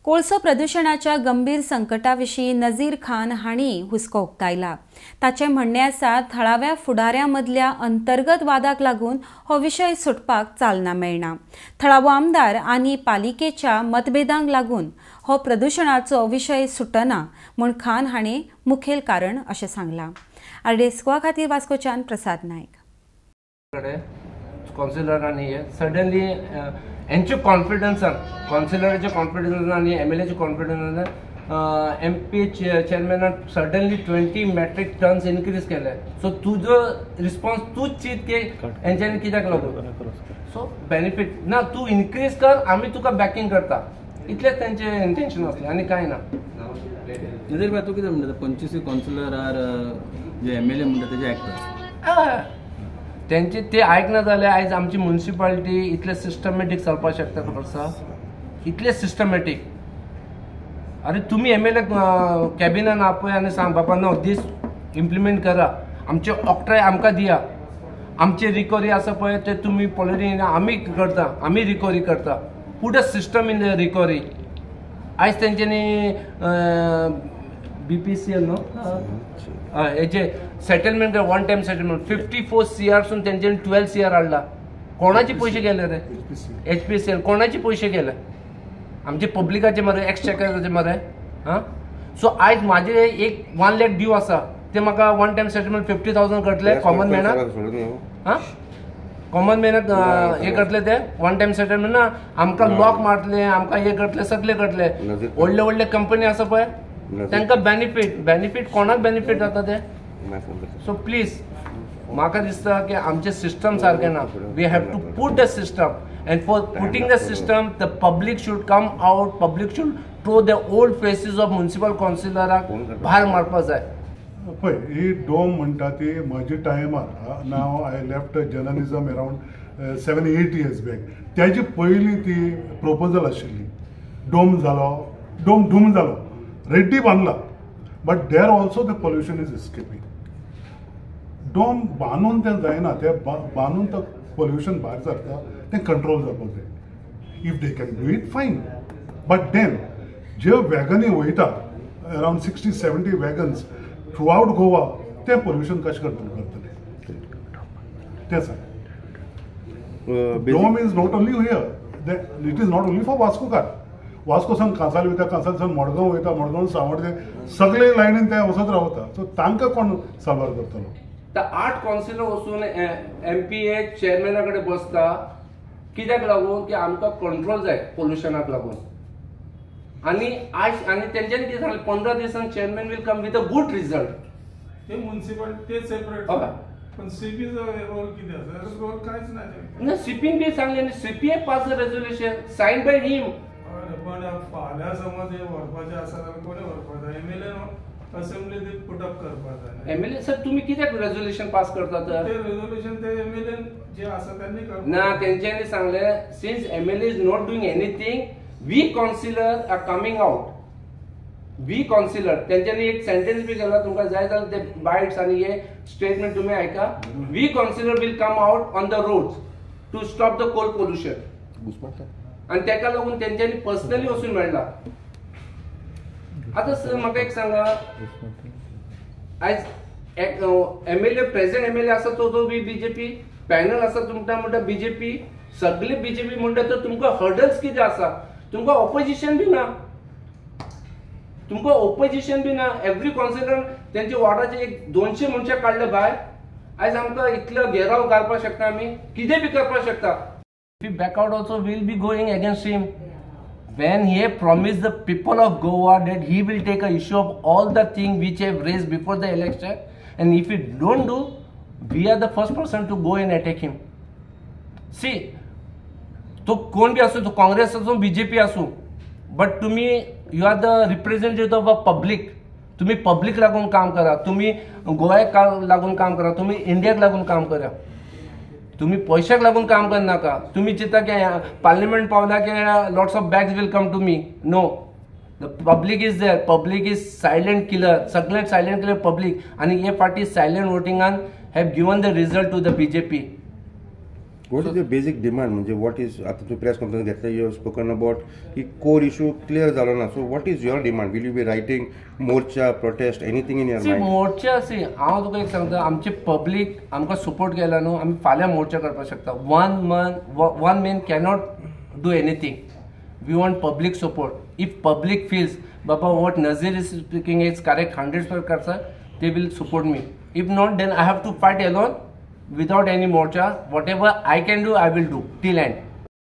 कोळसो प्रदुशणाच्या गंभीर संकटा विशीं नझीर खान हांणी हुस्को उक्तायला. ताचें म्हणणें आसा, थळाव्या फुडाऱ्यां मदल्या अंतर्गत वादाक लागून हो विशय सुटपाक चालना मेळना. थळावो आमदार आनी पालिकेच्या मतभेदांक लागून हो प्रदुशणाचो विशय सुटना म्हूण खान हांणी मुखेल कारण अशें सांगलां. आरडीएस गोवा खातीर वास्कोच्यान प्रसाद नायक. कावन्सिलर आनी हे सडनली हेंच्या कॉन्फिडन्सान, कावन्सिलराच्या कॉन्फिडन्सान आनी एमएलएच्या कॉन्फिडन्सान एमपी चेअरमॅनान सडनली 20 मेट्रीक टन्स इनक्रीज केले. सो तुजो रिस्पॉन्स तूच चिंत की हेंच्यांनी कित्याक लागून सो बेनिफीट ना. तूं इनक्रीज कर, आमी तुका बॅकिंग करता, इतलेंच तेंचें इंटेन्शन आसलें आनी कांय ना. नजीर भाई, तूं कितें म्हणटा? 25 कावन्सिलर आर जे एमएलए म्हणटा तेजे आयकता? तेंचे ते आयकना जाल्यार आयज आमची मुन्सिपालिटी इतले सिस्टमॅटीक चलपाक शकता? खबर आसा, इतले सिस्टमॅटीक. अरे, तुमी एमएलए कॅबिनान आपय आनी सांग, बाबा नो, दीस इम्प्लिमेंट करा, आमचे ऑक्ट्राय आमकां दिया, आमचे रिकवरी आसा पळय ते तुमी पॉलिटी आमी करता, आमी रिकवरी करता. Put a system in the recovery. आयज तेंच्यांनी बीपीसीएल न्हू हेजे settlement, one time settlement 54 सीआरसून तेंच्यांनी 12 सीआर हाडला. कोणाचे पयशे गेले रे? एचपीसीएल कोणाचे पयशे गेले? आमचे पब्लिकाचे मरे, एक्सचेकराचे मरे. हां, सो आयज म्हाजे एक 1 लॅक ड्यू आसा, ते म्हाका वन टायम सेटलमेंट 50,000 करतले कॉमन मॅनाक? हां, कॉमन मॅनाक हे करतले ते वन टायम सेटलमेंट ना. आमकां लॉक मारतले, आमकां हे करतले, सगळे करतले. व्हडले व्हडले कंपनी आसा पळय, तांकां बेनिफीट. बेनिफीट कोणाक बेनिफीट जाता ते? सो प्लीज, म्हाका दिसता की आमचें सिस्टम सारकें ना. We have to put the system, and for putting the system, the public should come out. Public should throw the old faces of municipal कावन्सिलराक भायर मारपा जाय. पळय, ही डोम म्हणटा ती म्हज्या टायमार, now I left journalism around 7-8 years back, त्याची पयलीं ती प्रपोजल आशिल्ली. डोम जालो, डोम डूम जालो, रेड्डी बांदला, but there also the pollution is escaping. Dome बांदून तें जायना, तें बांदून तो पोल्युशन भायर सरता तें कंट्रोल जावपाक जाय. If they can do it, fine, but then ज्यो वॅगनी वयता, around 60-70 wagons throughout Goa, तें पोल्युशन कशें कंट्रोल करतले तें सांग. Dome is not only here, it is not only for Vascokar. Vasco सावन कांसावले वयता, कांसावले सावन मडगांव वयता, मडगांव सांवड्डे, सगळे लायनीन ते वचत रावता. सो तांकां कोण साल्वार करतलो? तर आठ कावन्सिलर वचून एमपीए चेअरमॅना कडेन बसता कित्याक लागून? की आमकां कंट्रोल जाय पोल्युशनाक लागून. आनी आज आनी तेंच्यांनी कितें सांगलें, 15 दिसान chairman will come with a good result. ते म्युन्सिपल ते सेपरेट. हय. पण सीपीचो रोल कितें आसा? रोल कांयच ना तें. ना, सीपीन बी सांगलें न्ही, CPA pass the resolution sign by him. हय, पण फाल्यां समज हे व्हरपाचें आसा जाल्यार कोणी व्हरपाक जाय? एमएलए असेंब्ली ते पुटअप करपाक जाय. एमएलए सर, तुम्ही कित्याक रेजोल्युशन पास करता तर? ते रेजोल्युशन ते एमएलए जे आसा त्यांनी करपाक. ना, तेंच्यांनी सांगलें, since MLA is not doing anything, we councillor are coming out. We councillor, तेंच्यांनी एक सेंटेन्स बी केला. तुमकां जाय जाल्यार ते बायट्स आनी हे स्टेटमेंट तुमी आयका. We councillor will come out on the roads to stop the coal pollution. आनी तेका लागून तेंच्यांनी पर्सनली वचून मेळ्ळा. आतां सर, म्हाका एक सांगा, आयज एक एमएलए, प्रेझेंट एमएलए आसा तो तो बी बीजेपी पॅनल आसा. तुमकां म्हणटा बीजेपी, सगळे बीजेपी म्हणटा, तर तुमकां हर्डल्स कितें आसा? तुमकां ऑपोजिशन बी ना, तुमकां ओपोजिशन बी ना. एवरी कावन्सिलर तेंच्या वॉर्डाचे एक 200 मनशां काडले भायर. आयज आमकां इतलो घेराव घालपाक शकता, आमी कितें बी करपाक शकता. If back out also, will be going against him. When he have promised the people of Goa that he will take a issue of all the things which have raised before the election, and if he don't do, we are the first person to go and attack him. See, तो कोण बी आसूं, तो काँग्रेस आसूं, BJP आसूं, but तुमी you are the representative of a public. तुम्ही public लागून काम करा, तुम्ही गोव्याक लागून काम करा, तुम्ही इंडियाक लागून काम करा. तुम्ही पैशाक लागून काम करनाका. तुम्ही चिंता की पार्लिमेंट पावला की lots of bags will come to me. No, the public is there. Public is silent killer. सगळे सायलंट किलर पब्लीक. आनी हे फाटी silent वोटिंगान have given the result to the BJP. What is your basic demand? म्हणजे what is, आता तूं press conference घेतला, you have spoken about की कोर issue clear जालो ना, so what is your demand? Will you be writing morcha, protest, anything in your see mind? मोर्चा, C हांव तुका एक सांगता, आमचे पब्लीक आमकां सपोर्ट केला न्हू, आमी फाल्यां मोर्चा करपाक शकता. One man cannot do anything. We want public support. If public feels Baba what Nazir is speaking is correct, 100% करता, they will support me. If not, then I have to fight alone without any morcha. Whatever I can do, I will do till end.